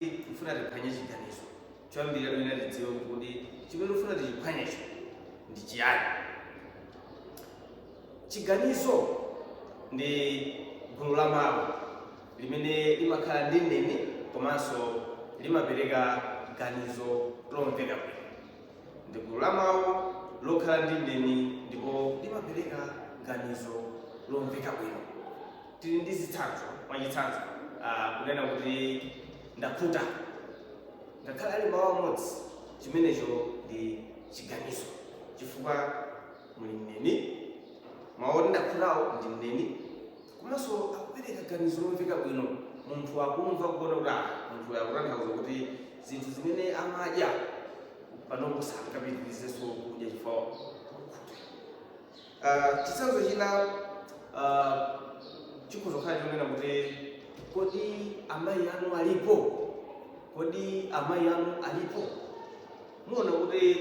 Tifuna tiphwanye chiganizo, choyambirira tiyenera tidziwe kuti kodi chimene tifuna tichiphwanyecho ndi chiyani. Chiganizo ndi gulu la mawu limene limakhala ndi mneni komanso limapereka ganizo lomveka bwino. Ndi gulu la mawu lokhala ndi mneni ndipo limapereka ganizo lomveka bwino. Tili ndi zitsanzo, mwachitsanzo, kunena kuti "ndakhuta", ngakhale ali mawu amodzi, chimenecho ndi chiganizo chifukwa muli mneni. Mawu oti "ndakhutawo" ndi mneni, komanso akupereka ganizo lomveka bwino. Munthu akumva kuona kuti munthu akutanthauza kuti zinthu zimene amadya panopo sangapitirizenso kudya chifukwa wakhuta. Chitsanzo china chikhoza kukhala chonena kuti "Kodi amayi anu alipo? Kodi amayi anu alipo?" Muona kuti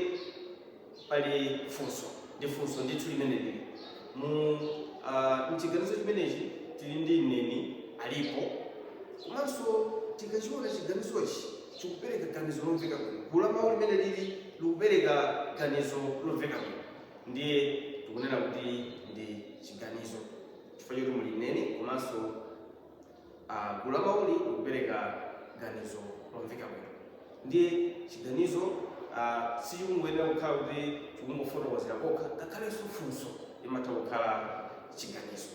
pali funso, ndi funso ndithu limene lili mu mchiganizo chimenechi. Tili ndi mneni "alipo", komanso tikachiona chiganizochi chikupereka ganizo lomveka bwino. Gulu la mawu limene lili likupereka ganizo lomveka bwino, ndiye tikunena kuti ndi chiganizo chifukwa choti muli mneni komanso gulu la mawuli likupereka ganizo lomveka bwino. Ndiye chiganizo sichikungoyenera kukhala kuti chikungofotokozera kokha, ngakhalenso funso limatha kukhala chiganizo.